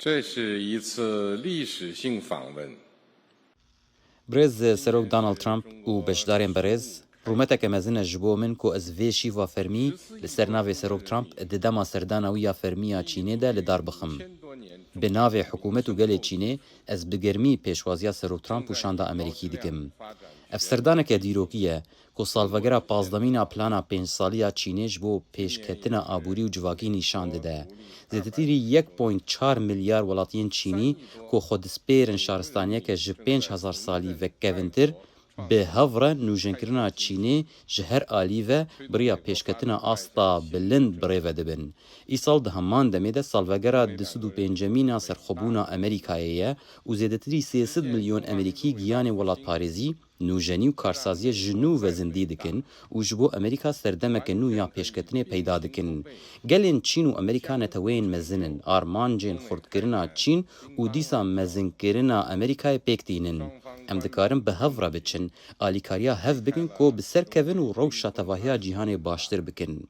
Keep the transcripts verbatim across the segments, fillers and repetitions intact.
这是一次历史性访问。 Birêz Serok Donald Trump û beşdarên berêz, rûmeteke mezin e ji bo min ku ez vê şîva fermî li ser navê Serok Trump di dema serdana wî ya fermî ya Çînê de li dar bixim. Bi navê hikûmet û gelê Çînê ez bi germî pêşwaziya Serok Trump û şanda Amerîkî dikim. Ev serdaneke dîrokî ye ku salvegera pazdemîn a plana pênc salî ya Çînê ji bo pêşketina aborî û civakî nîşan dide. Zêdetirî yek point çar milyar welatiyên Çînî ku xwe dispêrin şaristaniyeke ji pênc hezar salî vekevintir, bi hev re nûjenkirina Çînê ji her alî ve bi riya pêşketina asta bilind bi rê ve dibin. Îsal di heman demê de salvegera du sed û pêncemîn a serxwebûna Amerîkayê ye û zêdetirî sê sed milyon Amerîkî giyanê welatparêzî, nûjenî û karsaziyê ji nû ve zindî dikin û ji bo Amerîka serdemeke nû ya pêşketinê peyda dikin. Gelên Çîn û Amerîka neteweyên mezin in, armancên xurtkirina Çîn û dîsa mezinkirina Amerîkayê pêk tînin. Em dikarin bi hev re biçin, alîkariya hev bikin ku bi ser kevin û rewşa tevahiya cîhanê baştir bikin.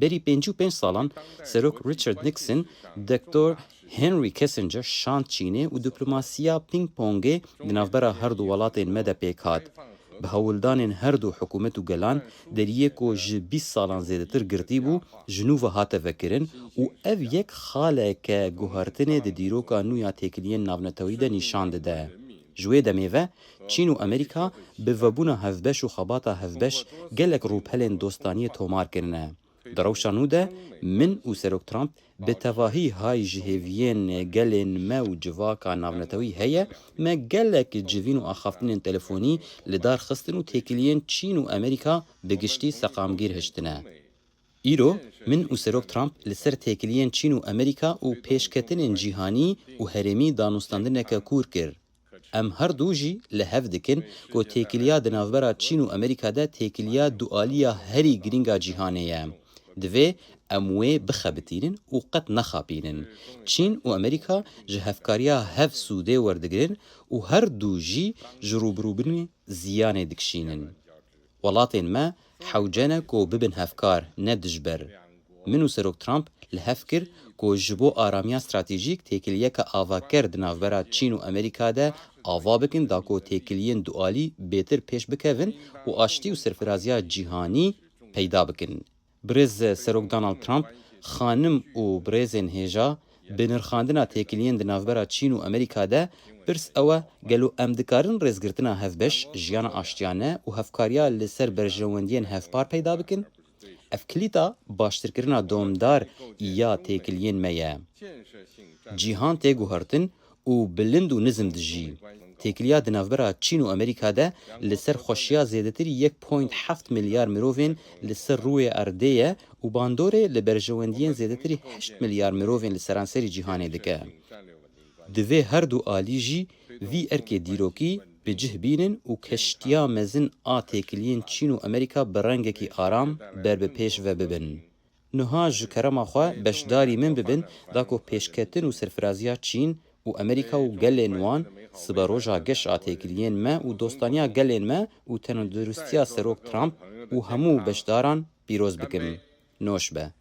Berî pêncî û pênc salan Serok Richard Nixon, Doktor Henry Kissinger şand Çînê û diplomasiya ping-pongê di navbera her du welatên me de pêk hat. Bi hewldanên her du hikûmet û gelan deriyê ku ji bîst salan zêdetir girtî bû, ji nû ve hate vekirin û ev yek xaleke guhertinê di dîroka nû ya têkiliyên navnetewî de nîşan dide. Ji wê demê ve Çîn û Amerîka bi vebûna hevbeş û xebata hevbeş gelek rûpelên dostaniyê tomar kirine. Di rewşa nû de min û Serok Trump bi tevahî hay ji hêviyên gelên me û civaka navnetewî heye, me gelek civîn û axaftinên telefonî li dar xistin û têkiliyên Çîn û Amerîka bi giştî seqamgîr hiştine. Îro min û Serok Trump li ser têkiliyên Çîn û Amerîka û pêşketinên cîhanî û herêmî danûstandineke kûr kir. Em her du jî li hev dikin ku têkiliya di navbera Çîn û Amerîka de têkiliya dualiya herî girîng a cîhanê ye. Divê em wê bixebitînin û qet nexapînin. Çîn û Amerîka ji hevkariya hev sûdê werdigirin û her du jî ji rûbirûbûnê ziyanê dikişînin. Welatên me hewce ne ku bibin hevkar, ne dijber. Min û Serok Trump li hev kir ku ji bo aramiya stratejîk têkiliyeke avaker di navbera Çîn û Amerîka de ava bikin da ku têkiliyên dualî bêtir pêş bikevin û aştî û serfiraziya cîhanî peyda bikin. Birêz Serok Donald Trump, xanim û birêzên hêja, bi nirxandina têkiliyên di navbera Çîn û Amerîka de, pirs ew e, gelo em dikarin rêzgirtina hevbeş, jiyana aştiyane û hevkariya li ser berjewendiyên hevpar peyda bikin? Ev kilîta baştirkirina domdar ya têkiliyên me ye. Cîhan tê guhertin û bilind û nizm dijî. Têkiliya di navbera Çîn û Amerîka de li ser xweşiya zêdetirî yek point heft milyar mirovên li ser rûyê erdê ye û bandorê li berjewendiyên zêdetirî heşt milyar mirovên li seranserî cîhanê dike. Divê her du alî jî vî erkê dîrokî bi cih bînin û keştiya mezin a têkiliyên Çîn û Amerîka bi rengekî aram ber bi pêş ve bibin. Niha ji kerema xwe beşdarî min bibin da ku pêşketin û serfiraziya Çîn û Amerîka û gelên wan siberoja geş a têkiliyên me û dostaniya gelên me û tendurustiya Serok Trump û hemû beşdaran pîroz bikim. Noş be.